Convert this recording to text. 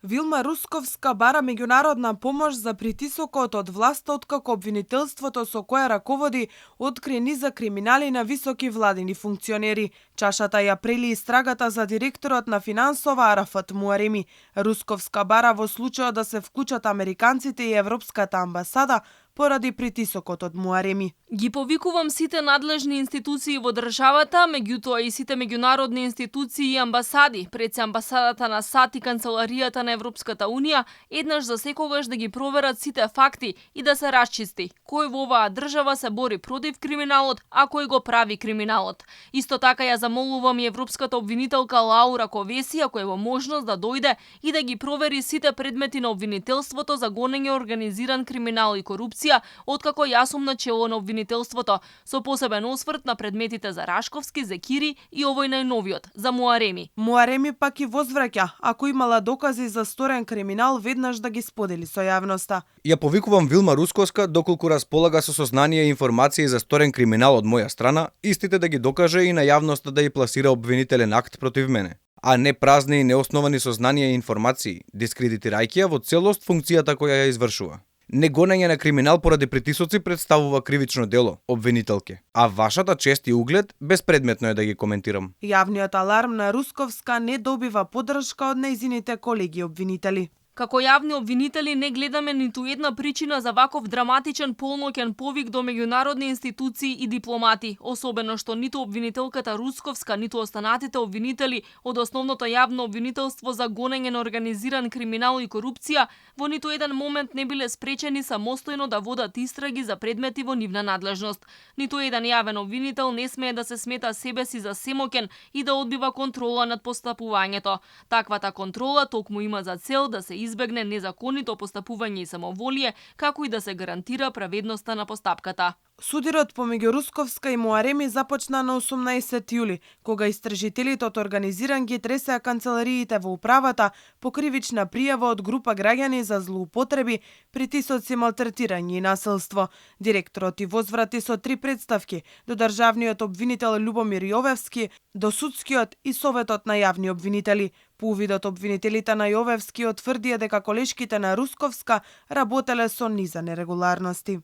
Вилма Русковска бара меѓународна помош за притисокот од власта откако обвинителството со кое раководи откри низ за криминали на високи владини функционери. Чашата ја прели истрагата за директорот на финансова Арафат Муареми. Русковска бара во случајот да се вклучат американците и Европската амбасада поради притисокот од Муареми. Ги повикувам сите надлежни институции во државата, меѓутоа и сите меѓународни институции и амбасади, пред се амбасадата на САД и Канцеларијата на Европската Унија, еднаш за секогаш да ги проверат сите факти и да се расчисти кој во оваа држава се бори против криминалот, а кој го прави криминалот. Исто така ја замолувам и европската обвинителка Лаура Ковеси, ако е во можност да дојде и да ги провери сите предмети на обвинителството за гонење организиран криминал и корупција, откако јас сум начело на обвинителството, со посебен осврт на предметите за Рашковски, Зекири и овој најновиот, за Муареми. Муареми пак и возвраќа, ако имала докази за сторен криминал, веднаш да ги сподели со јавноста. Ја повикувам Вилма Русковска доколку располага со сознание и информации за сторен криминал од моја страна, истите да ги докаже и на јавноста да ја пласира обвинителен акт против мене, а не празни и неосновани сознанија и информации, дискредитирајќи ја во целост функцијата која ја извршува. Негонење на криминал поради притисоци представува кривично дело, обвинителке, а вашата чест и углед безпредметно е да ги коментирам. Јавниот аларм на Русковска не добива поддршка од нејзините колеги обвинители. Како јавни обвинители не гледаме ниту една причина за ваков драматичен полноќен повик до меѓународни институции и дипломати, особено што ниту обвинителката Русковска, ниту останатите обвинители од основното јавно обвинителство за гонење на организиран криминал и корупција во ниту еден момент не биле спречени самостојно да водат истраги за предмети во нивна надлежност. Ниту еден јавен обвинител не смее да се смета себе си за семоќен и да одбива контрола над постапувањето. Таквата контрола токму има за цел да се избегне незаконито постапување и самоволие, како и да се гарантира праведноста на постапката. Судирот помеѓу Русковска и Муареми започна на 18 јули, кога истражителите од организиран ги тресеа канцелариите во управата по кривична пријава од група граѓани за злоупотреби, притисоци, малтретирање и насилство. Директорот и возврати со 3 представки до државниот обвинител Љубомир Јовевски, до судскиот и Советот на јавни обвинители. По увидот обвинителите на Јовевски отврдија дека колешките на Русковска работеле со низа нерегуларности.